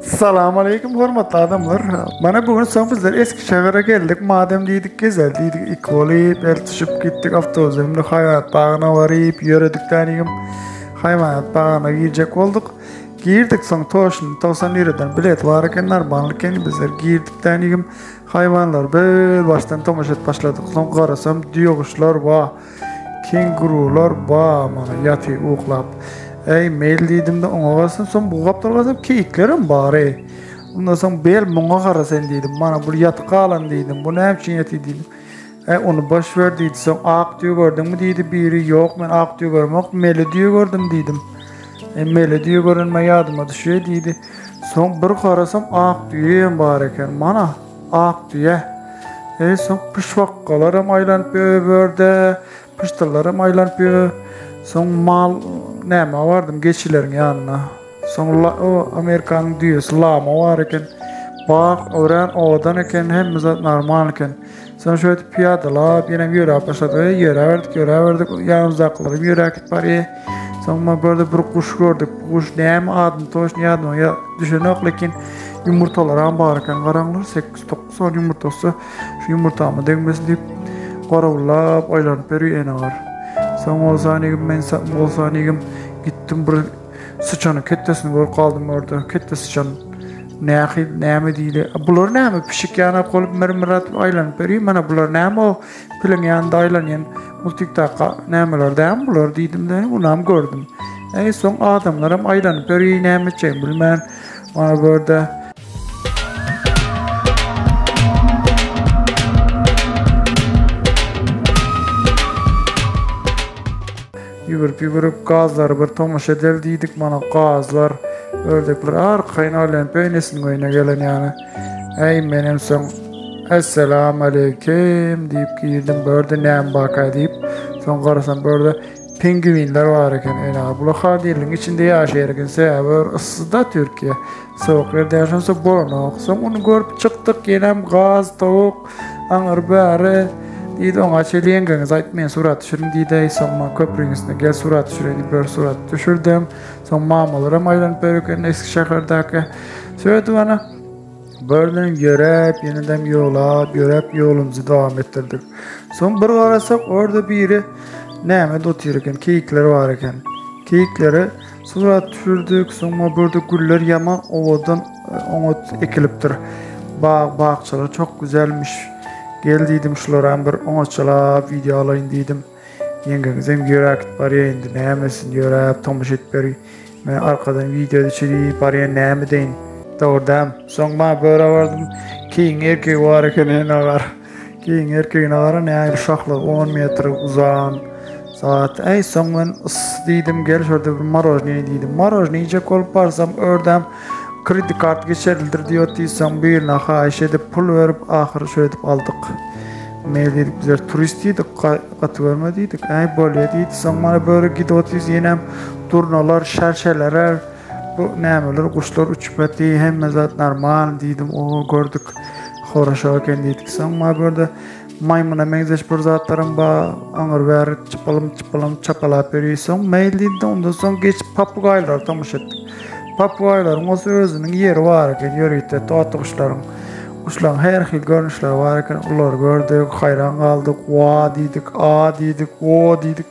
Salam aleýkum hormatly adamlar. Mana bu gün soň bizler Eskişehire geldik. Madem diýdik gezel diýdik. Iki bolup el tutuşyp gitdik awtobusa münüp haýwanat bagyna baryp ýöredik dänigim. Haýwanat bagyna girjek bolduk. Girdik soň toşun 90 liradan bilet bar eken normalny eken bizler girdik dänigim. Haýwanlar böl başdan tomaşa edip başladyk. Soň garasam düýeguşlar bar. Kengurular ba mana ýatyr uklap. Äý meýil diýdimde oňa garasam soň bu gapdal garasam keýiklerem bar-eý. Ondan soň bel muňa gara sen diýdim. Mana bul ýatyp galan diýdim. Bu näme üçin ýatyr diýdim. Äý ony boş ber diýdi. Soň ak düýe gördüňmi diýdi biri. Ýok men ak düýe göremok mele düýe gördüm diýdim. E mele düýe görenime ýadyma düşýär diýdi. Soň bir garasam ak düýem bar eken. Mana Ak düýe. Eý, soň pyşbakgalaram aýlanyp ýör bu ýerde, pyşdyllaram aýlanyp ýör. Soň mal nämä bardym, geçileriň ýanyna. Soň o Amerikanyň düýesi lama bar eken. Bak, örän owadan eken, hemme zat normal eken. Soň şeýdip pyýadalap, ýenem ýöräp başladyk. Eý, ýöräberdik, ýöräberdik. Ýanymyzdakylaram ýöräp gidip barýar. Soň bu ýerde bir guş gördük. Bu guş näme adyny toşny ýadyma düşenok, lekin Ýumurtalaram bar eken garaňlar 8-9 sany ýumurtasy şu ýumurtama degmesin diýip garawullap aýlanyp beri ene gar. Soň bolsa nigim men bolsa nigim gitdim bir syçanyň ketdesini görüp galdym orada ketde syçan nähili näme diýdi bular näme pişik ýanak bolup mir mir atyp aýlanyp beri mana bular näme o piliň ýanynda aýlanýan multikdaka nämeler dämi bular diýdim-de onam gördüm. Eý soň adamlaram aýlanyp beri näme etjegimi bilmän Mana bu ýerde Ýüwürip ýüwürip gazlary bir tomaşa edeli diýdik. Mana gazlar, ördekler arkaýyn aýlanyp enesiniň öýüne gelen ýaly. Äý menem soň Esselam aleýkim diýip girdim. Bu ýerde näme barka diýip. Soň garasam bu ýerde Pingwinler bar eken ene bular holodilnigiň içinde ýaşaýar eken sebäbi ol yssyda Türkiýe sowuk ýerde ýaşansoň bolanok soň ony görüp çykdyk ýenem gaz towuk aňyr bäri diýdi oňa çenli ýeňňeňiz aýt meni surat düşüriň diýdi soň maňa köprüň üstüne gel surat düşüreýin diýip bir surat düşürdim soň mamalaram aýlanyp ýör eken Eskişeherdäki şeýdip ana Birden ýöräp, ýenedem ýolap, ýöräp ýolumyzy dowam etdirdik. Soň bir garasak, orda biri nämede otyr eken, keýikler bar eken. Keýiklere surat düşürdik, soň bu ýerde güller ýaman owadan, oňat ekilipdir. Bag, bakjalar çok güzelmiş. Gel diýdim, şularam bir oňatjalap wideo alaýyn diýdim. Ýeňňeňizem ýöräp gidip barýar indi, nämesin ýöräp tomaşa edip ýör. Men arkadan wideo düşürip barýan näme deýin. Dogry-dam. Soň maňa böre bardym. Keýiň erkegi bar eken ene gara. Keýiň erkegine gara nähili şahlygy 10 metr uzan zat. Äý soň men ys diýdim gel şurada bir marožnyý diýdim. Marožnyý iýjek bolup barsam ördem kredi kart geçerlidir diýip diýsem birine haýyş edip pul berip ahyry şöýdüp aldyk. Meýil diýdik bizler turist diýdik gaty görme diýdik. Äý bolýa diýdi. Soň mana böre gidip otyrys ýenem Durnalar şerşelerer bu nämeler guşlar uçup ýaty hemme zat normal diýdim o gördük horoşo eken diýdik soň ma bu ýerde maýmyna meňzeş bir zatlaram ba aňyr bäri çypalym çypalym çapalap ýöri soň meýil diýdi ondan soň geçip papugaýlara tomaşa etdik papugaýlaryň bolsa özüniň ýeri bar eken ýörite totuguşlaryň guşlaryň her hil görnüşleri bar eken olary gördük haýran galdyk wa diýdik a diýdik o diýdik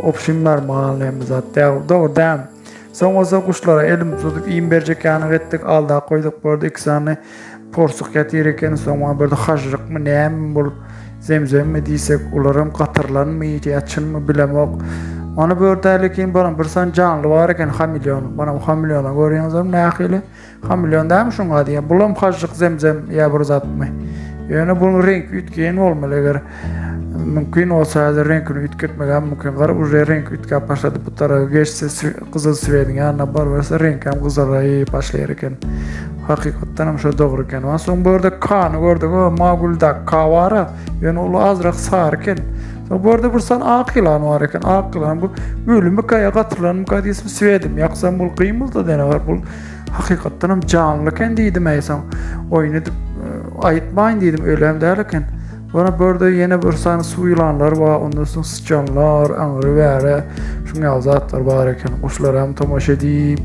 Obşim normal hemme zat dogry dämi? Soň bolsa guşlara elimizi uzadyp iým berjek ýanyk etdik, aldap goýduk bu ýerde iki sany porsuk ýatyr eken, soň maňa birde hažžykmy näme bolup zemzemmi diýsek olaram gatyrlanmy ýa çynmy bilemok. Mana bu ýerde häliki baran bir sany janly bar eken hameleon. Mana bu hameleona görýäňizmi nähili? Hameleon dämi şuň ady ýa bulam hažžyk zemzem ýa bir zatmy? Ýöne bunuň reňki üýtgeýän bolmaly eger mümkin bolsa häzir reňkini üýtgetmegem mümkin. Gara uje reňki üýtgäp başlady bu taraga geçse gyzyl swediň ýanyna baryberse reňkem gyzaraýyp başlaýar eken. Hakykatdan hem şo dogry eken. Ondan soň bu ýerde K-ny gördük. O Maguldäki K bar-a. Ýöne ol azrak sary eken. Soň bu ýerde bir sany ak ýylan bar eken. Ak ýylan bu ölümika ýa gatyrylanmyka diýsem swedim ýaksam bul gymyldady ene bar bul hakykatdan hem janly eken diýdim eý soň oýun edip e, aýtmaýyn diýdim ölem däl eken. Bana bu ýerde ýene bir sany suw ýylanlar bar, ondan soň syçanlar, aňry bäri şuň ýaly zatlar bar eken. Guşlara hem tomaşa edip,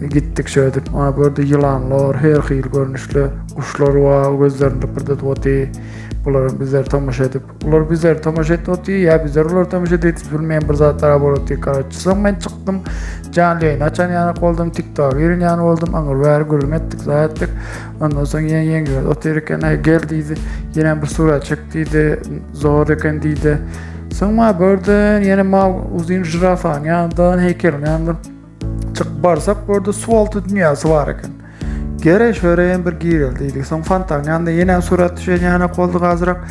Gitdik şöýdip. Ana bu ýerde ýylanlar, her hili görnüşli guşlar bar, gözlerini lypyrdadyp otyr. Bular bizler tomaşa edip, ular bizler tomaşa etip otyr, ýa bizler ular tomaşa edip bilmeýän bir zatlar bolup otyr. Karoçe, soň men çykdym, janly ýaýyn açan ýaly boldum, TikTok giren ýaly boldum, aňyr bäri gürrüň etdik, zat etdik. Ondan soň ýene ýeňňemiz otyr eken, aý gel diýdi, ýene bir surat çek diýdi, zor eken diýdi. Soň ma börden ýene ma uzyn žirafanyň ýanyndan, heýkeliň ýanyndan çykyp barsak, bu ýerde suwalty dünýäsi bar eken. Gere şöreýem bir gireli diýdik. Soň fontanyň ýanynda ýene surat düşen ýanak boldy azrak.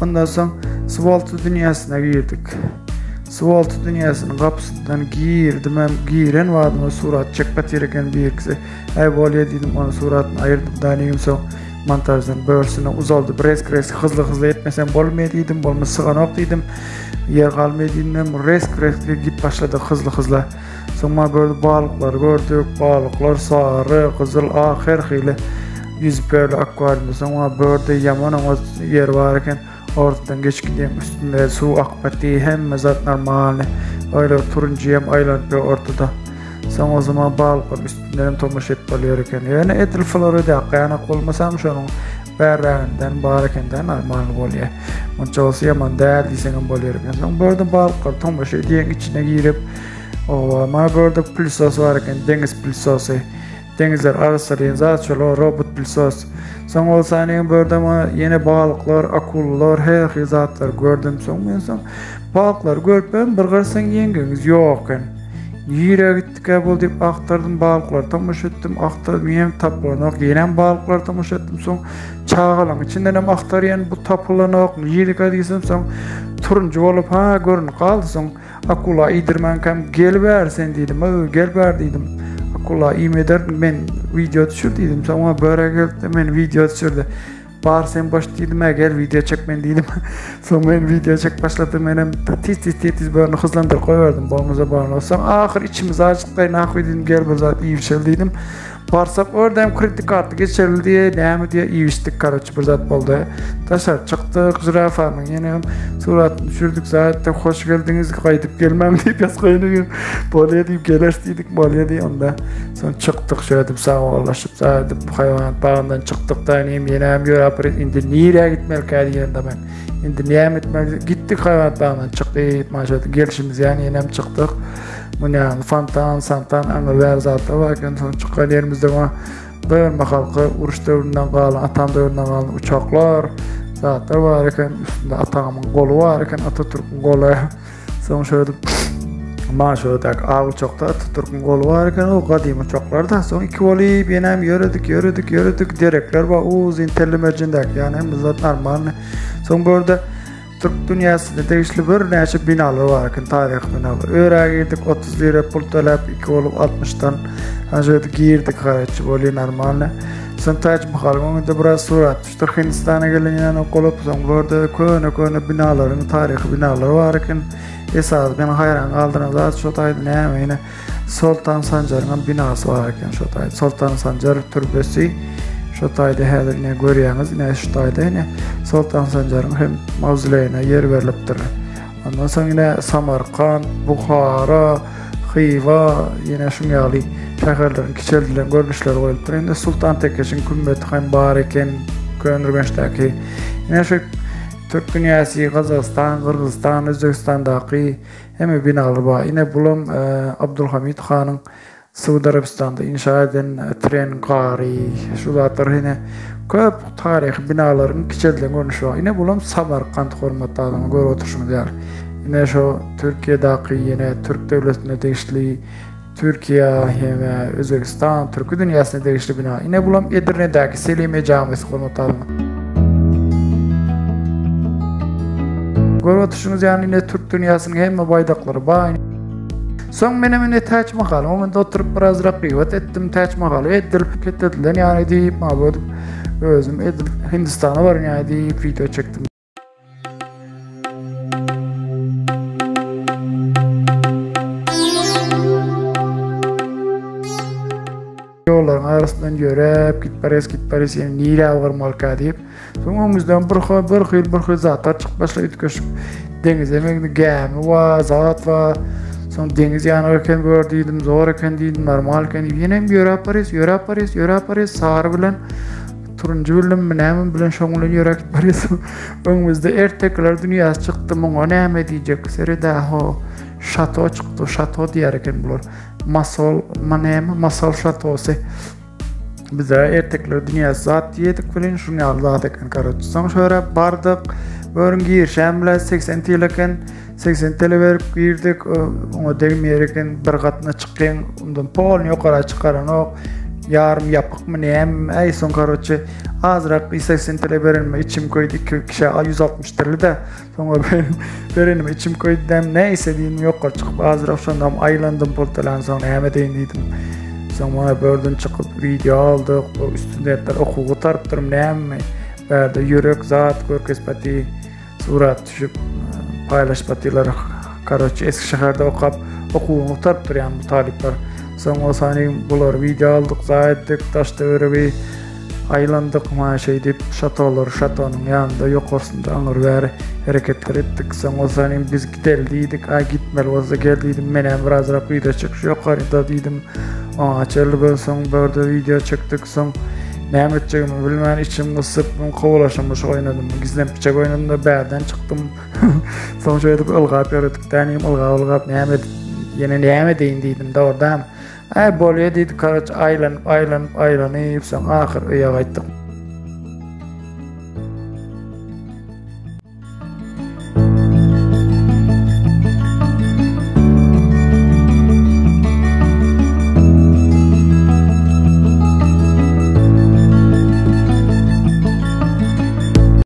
Ondan soň suwalty dünýäsine girdik. Suwalty dünýäsiniň gapysyndan girdim hem giren badyma surat çekip otyr eken birkisi. Äý bolýa diýdim, onuň suratyny aýyrdym da nigim soň montaždan börsüne uzaldyp resk resk hyzly hyzly etmesem bolmaýa diýdim, bolmasa syganok diýdim. Ýer galmaýa diýdim, resk resk gidip başladyk hyzly hyzla. Soň ma bördi balyklary gördük, balyklar sary, gyzyl, ak her hili ýüzüp ýördi akwariumda. Soň ma bördi ýaman oňat ýer bar eken. Ortadan geçip gidýän üstünde suw akyp ýatyr, hemme zat normalny. Öýle turunjy hem aýlanyp ýör ortada. Soň o zaman balyklaryň üstünden hem tomaşa edip bolýar eken. Ýöne edil Floridaky ýanak bolmasam şonuň bärräginden bar ekende normalny bolýar. Munça bolsa ýaman däl diýseň hem bolýar eken. Soň bu ýerde balyklar tomaşa edýän içine girip, oba, mana bu ýerde pylsos bar eken, deňiz pylsosy. Deňizler arassalaýan zat şol o robot pylsos. Soň bolsa ine bu ýerde maňa ýene balyklar, akulalar, her hili zatlar gördüm. Soň men soň balyklary görüp hem bir garsaň ýeňňeňiz ýok eken. Nirä gitdikä bul diýip agtardym balyklary tomaşa etdim, agtardym ýenem tapylanok, ýenem balyklary tomaşa etdim. Soň çagalaň içinden hem agtarýan bu tapylanok, nirkä diýsem soň turunjy bolup ha görünip galdy soň. Akula iýdirmänkäm gel bäri sen diýdim. Öý gel bäri diýdim. Akula iým ederdim men wideo düşür diýdim. Soň o böre geldi men wideo düşürdi. Bar sen boş diýdim, "Ä gel wideo çek men diýdim. Soň men wideo çek başlady. Menem tiz tiz tiz tiz börüni hızlandyryp goýberdim. Bolmasa bolmaz. Soň ahyr içimiz acykdy. Nahuý diýdim, gel bir zat iýip içeli diýdim. Barsak orada hem kredi karty geçirildi diýe, näme diýe iýişdik karoçi bir zat boldy. Daşary çykdyk, žirafanyň ýene hem suratyny düşürdik, zatda hoş geldiňiz, gaýdyp gelmäň diýip ýazgaýyn. Bolýa diýip geleris diýdik, bolýa diýip onda. Soň çykdyk şöýdip sag bollaşyp, zadyp haýwanat bagyndan çykdyk da inem ýene hem ýöräp bir indi nirä gitmelikä diýende men. Indi näme etmeli? Gitdik haýwanat bagyndan çykdyk, mana şöýdip gelşimiz ýaly ýene hem çykdyk. Muny fontan, santan aňyr bäri zatlar bar eken. Soň çykan ýerimizde maňa bir mahalky uruş döwründen galan, atam döwründen galan uçaklar, zatlar bar eken. Üstünde atamyň goly bar eken, Atatürküň goly. Soň şöyle maňa şöyle ak uçakda Atatürküň goly bar eken, o gadymy uçaklarda. Soň iki bolup ýenem ýöredik, ýöredik, ýöredik. Derekler bar, uzyn telli merjendäki, ýani hemme zat normalny. Soň bu ýerde Türk dünýäsine degişli birnäçe binalar bar eken, taryhy binalar. Örä girdik, 30 lira pul töläp, iki bolup 60-dan şeýdip girdik, garaçy bolýar normalny. Soň Täj Mahalyň öňünde biraz surat düşdük Hindistana gelen ýaly bolup, soň bu ýerde köne-köne binalaryň taryhy binalary bar eken. Esasy meni haýran galdyran zat şo taýda näme ýene Soltan Sanjaryň hem binasy bar eken şo taýda. Soltan Sanjar türbesi şo taýda häzir ine görýäňiz, ine şu taýda ine Soltan Sanjaryň hem mawzoleýine ýer berlipdir. Ondan soň ine Samarkant, Buhara, Hywa, ýene şuň ýaly şäherleriň kiçeldilen görnüşleri goýlupdyr. Indi Sultan Tekeşiň kümmeti hem bar eken Köneürgençdäki. Ine şu Türk dünýäsi, Gazagystan, Gyrgyzystan, Özbegistandaky Hemme binalar bar. Ine bulam Abdulhamid hanyň Saud Arabystanda inşa eden tren gary, şu zatlar ine köp taryhy binalaryň kiçeldilen görnüşi bar. Ine bulam Samarkant hormatly adamlar görüp oturyşyňyz ýaly. Ine şu Türkiýedäki ýene Türk döwletine degişli Türkiýe hem Özbegistan türki dünýäsine degişli bina. Ine bulam Edirnedäki Selimiye camisi hormatly adamlar. Görüp oturyşyňyz ýaly ine türk dünýäsiniň hemme baýdaklary bar. Soň menem ine Täç Mahalyň öňünde oturyp birazrak gybat etdim. Täç Mahaly edil ketedilen ýaly diýip, mawy edip özüm edil Hindistana baran ýaly diýip wideo çekdim. Ýollaryň arasyndan ýöräp gidip barýas, gidip barýas, ýene nirä barmalyka diýip. Soň öňümizden bir hil, bir hil, bir hil zatlar çykyp başlady üýtgeşik. Deňize meňzi gämi bar, zat bar. Soň deňiz ýanyk eken bu ýer diýdim, zor eken diýdim, normal eken diýip, ýenem ýöräp barýas, ýöräp barýas, ýöräp barýas, sary bilen turunjy bilen näme bilen şoň bilen ýöräp barýas. Öňümizde ertekiler dünýäsi çykdy, muňa näme diýjek? Seredä ho, şato çykdy, şato diýer eken bular. Masol, ma näme, masal şatosy. Bize ertekiler dünýäsi zat diýedik welin şuň ýaly zat eken karoç. Soň şöyle bardyk. Börüň girişem bile 80 TL eken. 80 TL berip girdik. Oňa degmeýär eken. Bir gatyna çykýaň, ondan polny ýokara çykaranok. Ýarym ýapykmy näme? Äý soň karoçe azrak 80 TL berenime içim köýdi. 2 kişä 160 TL-de. Soňra berenime içim köýdüm, näýse diýdim, ýokary çykyp azrak şonda aýlandym pul tölämsoň soň näme edeýin diýdim. Soň maňa börden çykyp wideo aldyk, bu studentler okuw gutarypdyrmy näme, bärde ýürek zat görkezpati surat düşüp paýlaşpatylar. Karoçe Eskişehirde okap okuwyny gutarypdyr ýa bu talyplar. Soň bolsa bular wideo aldyk, zat etdik, daş töweregi Aýlandyk maňa şeýdip şatolar şatonyň ýanynda ýokarsynda aňyr bäri hereketler etdik. Soň bolsa inim biz gideli diýdik. Aý gitmeli bolsa gel diýdim. Menem birazrak wideo çek şu ýokaryda diýdim. Oňa çenli bir soň börde wideo çekdik. Soň näme etjegimi bilmän içim gysyp kowalaşamyş oýnadym. Gizlenpiçek oýnadym-da bärden çykdym. Soň şeýdip ylgap ýöredik dänim ylgap ylgap näme edip ýene näme edeýin diýdim dogrudanam. Äý bolýa diýdik karoç aýlanyp aýlanyp aýlanyp soň ahyr öýe gaýtdyk.